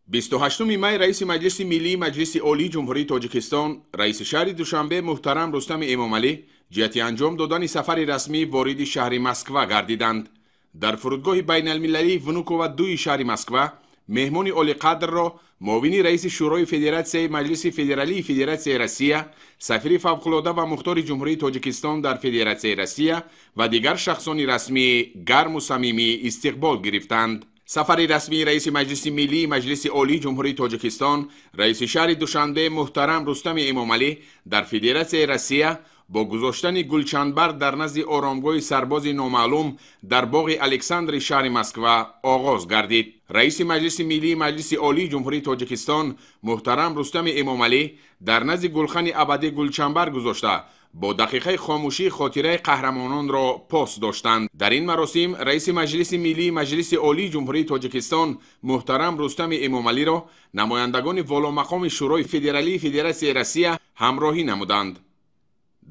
28 май раиси Маҷлиси Миллии Маҷлиси Олии Ҷумҳурии Тоҷикистон, раиси шаҳри Душанбе муҳтарам Рустами Эмомалӣ ҷиҳати анҷом додани сафари расмӣ вориди шаҳри Москва гардиданд. Дар фурудгоҳи байналмилалии Внукова 2 шаҳри Москва меҳмони олиқадрро муовини раиси Шӯрои Федератсияи Маҷлиси Федералии Федератсияи Россия, сафири фавқулода ва мухтори Ҷумҳурии Тоҷикистон дар Федератсияи Россия ва дигар шахсони расмӣ гарму самимӣ истиқбол гирифтанд. Сафари расмии раиси Маҷлиси Миллии Маҷлиси Олии Ҷумҳурии Тоҷикистон, раиси шаҳри Душанбе муҳтарам Рустами Эмомалӣ дар Федератсияи Россия бо гузоштани гулчанбар дар назди оромгоҳи сарбози номаълум дар боғи Александри шаҳри Москва оғоз гардид. Раиси Маҷлиси Миллии Маҷлиси Олии Ҷумҳурии Тоҷикистон муҳтарам Рустами Эмомалӣ дар назди гулхани абадӣ гулчанбар гузошта, бо дақиқаи хомӯшӣ хотираи қаҳрамононро пос доштанд. Дар ин маросим раиси Маҷлиси Миллии Маҷлиси Олии Ҷумҳурии Тоҷикистон муҳтарам Рустами Эмомалиро намояндагони воломақоми Шӯрои Федералии Федератсияи Россия ҳамроҳӣ намуданд.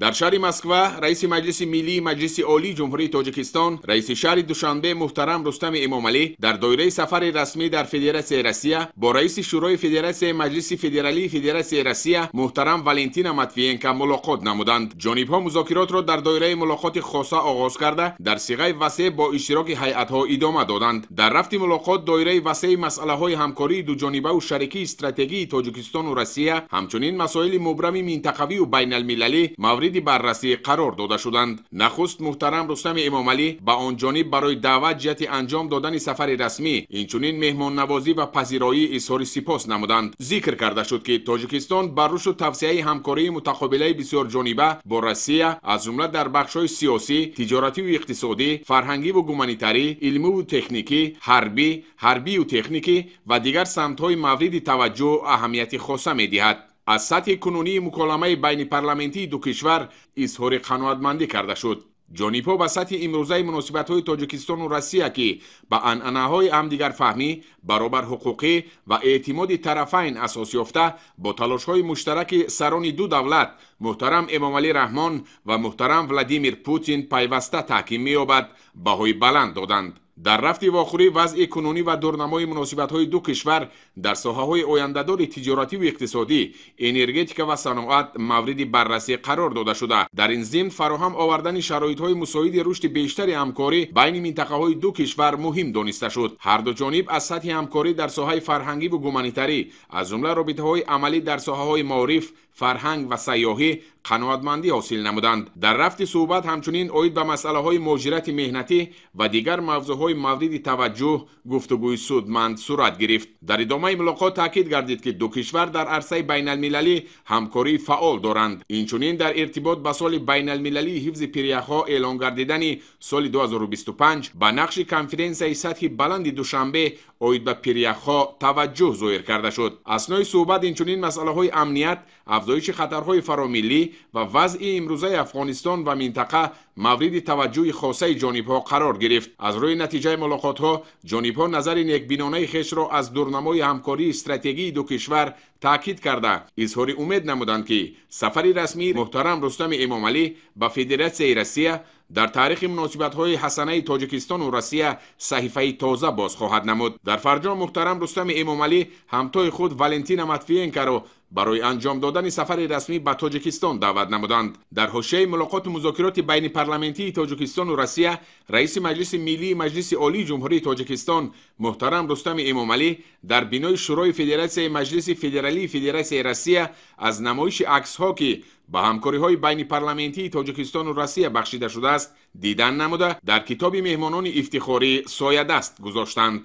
Дар шаҳри Москва раиси Маҷлиси Миллии Маҷлиси Олии Ҷумҳурии Тоҷикистон, раиси шаҳри Душанбе муҳтарам Рустами Эмомалӣ дар доираи сафари расмӣ дар Федератсияи Россия бо раиси Шӯрои Федератсияи Маҷлиси Федералии Федератсияи Россия муҳтарам Валентина Матвиенко мулоқот намуданд. Ҷонибҳо музокиротро дар доираи мулоқоти хоса оғоз карда, дар сиғаи васеъ бо иштироки ҳайатҳо идома доданд. Дар рафти мулоқот доираи васеи масъалаҳои ҳамкории дуҷонибаву шарикии стратегии Тоҷикистону Россия, ҳамчунин масоили мубрами минтақавию байналмилалӣ мавриди баррасӣ қарор дода шуданд. Нахуст муҳтарам Рустами Эмомалӣ ба он ҷониб барои даъват ҷиҳати анҷом додани сафари расмӣ, инчунин меҳмоннавозӣ ва пазироӣ изҳори сипос намуданд. Зикр карда шуд, ки Тоҷикистон ба рушду тавсеаи ҳамкории мутақобилаи бисёрҷониба бо Россия, аз ҷумла дар бахшҳои сиёсӣ, тиҷоративу иқтисодӣ, фарҳангиву гуманитарӣ, илмиву техникӣ, ҳарбӣ, ҳарбию техникӣ ва дигар самтҳои мавриди таваҷҷӯҳ аҳамияти хоса медиҳад. Аз сатҳи кунунии муколамаи байнипарламентии ду кишвар изҳори қаноатмандӣ карда шуд. Ҷонибҳо ба сатҳи имрӯзаи муносибатҳои Тоҷикистону Россия, ки ба анъанаҳои ҳамдигарфаҳмӣ, баробарҳуқуқӣ ва эътимоди тарафайн асос ёфта, бо талошҳои муштараки сарони ду давлат муҳтарам Эмомалӣ Раҳмон ва муҳтарам Владимир Путин пайваста таҳким меёбад, баҳои баланд доданд. Дар рафти вохӯрӣ вазъи кунунӣ ва дурнамои муносибатҳои ду кишвар дар соҳаҳои ояндадори тиҷоративу иқтисодӣ, энергетика ва саноат мавриди баррасӣ қарор дода шуда, дар ин зимн фароҳам овардани шароитҳои мусоиди рушди бештари ҳамкорӣ байни минтақаҳои ду кишвар муҳим дониста шуд. Ҳар ду ҷониб аз сатҳи ҳамкорӣ дар соҳаи фарҳангиву гуманитарӣ, аз ҷумла робитаҳои амалӣ дар соҳаҳои маориф, фарҳанг ва сайёҳӣ қаноатмандӣ ҳосил намуданд. Дар рафти суҳбат ҳамчунин оид ба масъалаҳои муҳоҷирати меҳнатӣ ва дигар мавзӯъҳои мавриди таваҷҷӯҳ гуфтугӯи судманд сурат гирифт. Дар идомаи мулоқот таъкид гардид, ки ду кишвар дар арсаи байналмилалӣ ҳамкории фаъол доранд. Инчунин дар иртибот ба соли байналмилалии ҳифзи пиряхҳо эълон гардидани соли 2025 ба нақши конференсияи сатҳи баланди Душанбе оид ба пиряхҳо таваҷҷӯҳ зоҳир карда шуд. Аснои суҳбат инчунин масъалаҳои амният, афзоиши хатарҳои фаромиллӣ ва вазъи имрӯзаи Афғонистон ва минтақа мавриди таваҷҷӯҳи хосаи ҷонибҳо қарор гирифт. Аз рӯи натиҷаи мулоқотҳо ҷонибҳо назари некбинонаи хешро аз дурнамои ҳамкории стратегии ду кишвар таъкид карда, изҳори умед намуданд, ки сафари расмии муҳтарам Рустами Эмомалӣ ба Федератсияи Россия дар таърихи муносибатҳои ҳасанаи Тоҷикистону Россия саҳифаи тоза боз хоҳад намуд. Дар фарҷом муҳтарам Рустами Эмомалӣ ҳамтои худ Валентина Матвиенкоро барои анҷом додани сафари расмӣ ба Тоҷикистон даъват намуданд. Дар ҳошияи мулоқоту музокироти байнипарламентии Тоҷикистону Россия раиси Маҷлиси Миллии Маҷлиси Олии Ҷумҳурии Тоҷикистон муҳтарам Рустами Эмомалӣ дар бинои Шӯрои Федератсияи Маҷлиси Федералии Федератсияи Россия аз намоиши аксҳо, ки ба ҳамкориҳои байнипарламентии Тоҷикистону Россия бахшида шудааст, дидан намуда, дар китоби меҳмонони ифтихорӣ соядаст гузоштанд.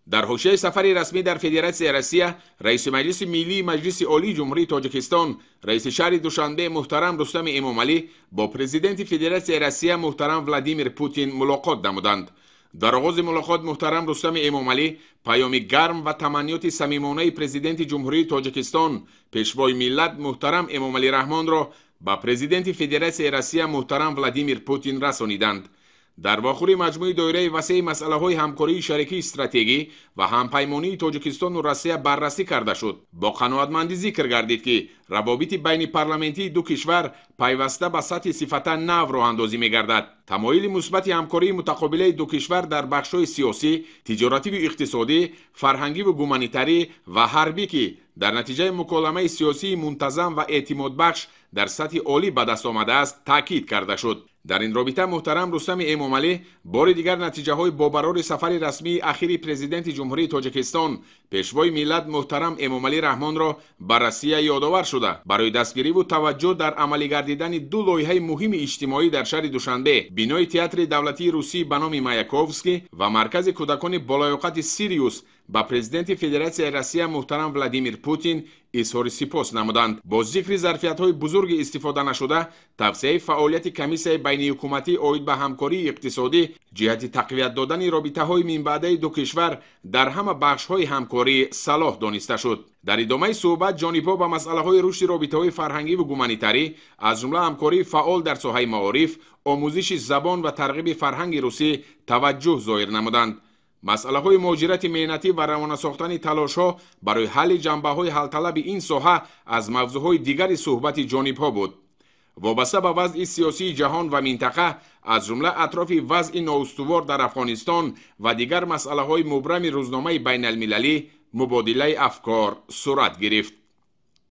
Дар ҳошияи сафари расмӣ дар Федератсияи Россия раиси Маҷлиси Миллии Маҷлиси Олии Ҷумҳурии Тоҷикистон, раиси шаҳри Душанбе муҳтарам Рустами Эмомалӣ бо президенти Федератсияи Россия муҳтарам Владимир Путин мулоқот намуданд. Дар оғози мулоқот муҳтарам Рустами Эмомалӣ паёми гарм ва таманниёти самимонаи президенти Ҷумҳурии Тоҷикистон, пешвои миллат муҳтарам Эмомалӣ Раҳмонро ба президенти Федератсияи Россия муҳтарам Владимир Путин расониданд. Дар вохӯрӣ маҷмӯи доираи васеи масъалаҳои ҳамкории шарикии стратегӣ ва ҳампаймонии Тоҷикистону Россия баррасӣ карда шуд. Бо қаноатмандӣ зикр гардид, ки равобити байнипарламентии ду кишвар пайваста ба сатҳи сифата нав роҳандозӣ мегардад. Тамоили мусбати ҳамкории мутақобилаи ду кишвар дар бахшҳои сиёсӣ, тиҷоративу иқтисодӣ, фарҳангиву гуманитарӣ ва ҳарбӣ, ки дар натиҷаи муколамаи сиёсии мунтазам ва эътимодбахш дар сатҳи олӣ ба даст омадааст, таъкид карда шуд. Дар ин робита муҳтарам Рустами Эмомалӣ бори дигар натиҷаҳои бобарори сафари расмии ахири Президенти Ҷумҳурии Тоҷикистон, Пешвои миллат муҳтарам Эмомалӣ Раҳмонро ба Россия ёдовар шуда, барои дастгириву таваҷҷӯҳ дар амалигардидани ду лоиҳаи муҳими иҷтимоӣ дар шаҳри Душанбе, бинои театри давлатии русӣ ба номи Маяковский ва маркази кӯдакони болаёқати Сириус ба Президенти Федератсияи Россия муҳтарам Владимир Путин изҳори сипос намуданд. Бо зикри зарфиятҳои бузурги истифода нашуда, тавсияи фаъолияти комиссияи байниҳукуматӣ оид ба ҳамкории иқтисодӣ ҷиҳати тақвият додани робитаҳои минбаъдаи ду кишвар дар ҳама бахшҳои ҳамкорӣ салоҳ дониста шуд. Дар идомаи суҳбат ҷонибҳо ба масъалаҳои рушди робитаҳои фарҳангиву гуманитарӣ, аз ҷумла ҳамкории фаъол дар соҳаи маориф, омӯзиши забон ва тарғиби фарҳанги русӣ таваҷҷӯҳ зоҳир намуданд. Масъалаҳои муҳоҷирати меҳнатӣ ва равона сохтани талошҳо барои ҳалли ҷанбаҳои ҳалталаби ин соҳа аз мавзӯъҳои дигари суҳбати ҷонибҳо буд. Вобаста ба вазъи сиёсии ҷаҳон ва минтақа, аз ҷумла атрофи вазъи ноустувор дар Афғонистон ва дигар масъалаҳои мубрами рӯзномаи байналмилалӣ мубодилаи афкор сурат гирифт.